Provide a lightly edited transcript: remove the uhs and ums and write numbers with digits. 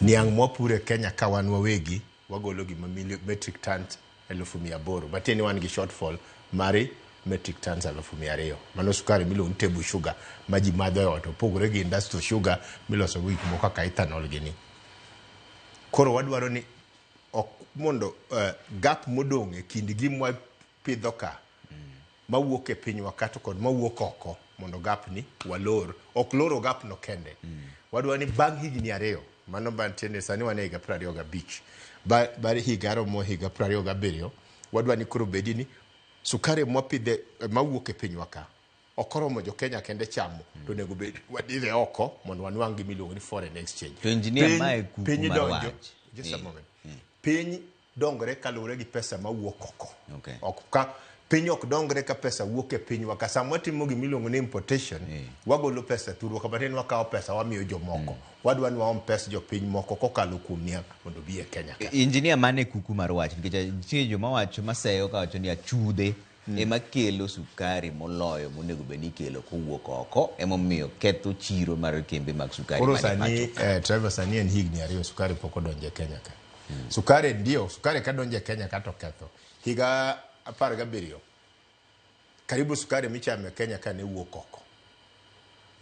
Niang' mwapuro e Kenya ka wan wawegi wagolo gima metric tons 800,000. Matiende ni wan gi shortfall mar metric tons 200,000. Mano sukari miluongo ni table sugar ma ji madho e ot opogore gi industrial sugar miloso go gik moko kaka ethanol gini. Koro wadwaro ni ok mondo gap modong' e kind gima wapidho ka mawuok e pinywa ka to kod mawuok oko mondo gap ni walor. Ok loro gap no kende. Wadwaro ni bang' higni 2, mano mantiere sani wan e higa 25, ba higa romo higa 27, wadwaro ni koro bedi ni sukari mwapidhe mawuok e pinywa ka ok oromo jo Kenya kende chamo, to onego bed wadhiye oko mondo wanwang' gima iluongo ni foreign exchange. To engineer, mae kuku Piny mar donjo, wach. just a moment. Piny dongre kaluwore gi pesa mawuok oko. Okay. Ok ka piny ok dongre ka pesa wuok e pinywa ka sama watimo gima iluongo ni importation, wagolo pesa thurwa ka matin wakawo pesa wamiyo jomoko. Wadwa ni waom pes jopiny moko kokalo kuom niang' mondo obi e Kenya ka. Engineer, mane kuku mar wach nikech nitie joma wacho maseyo kawacho ni achudhe ema kelo sukari moloyo monego bed ni ikelo kowuok oko, emomiyo ketho chiro mar kembe mag sukari Koro manie sani pacho ka. Trevor, sani en higni 2 sukari pok odonjo e Kenya ka. Sukari ndio, sukari ka donjo e Kenya ka to ketho. Higa 17 karibu sukari michamo e Kenya ka ne wuok oko.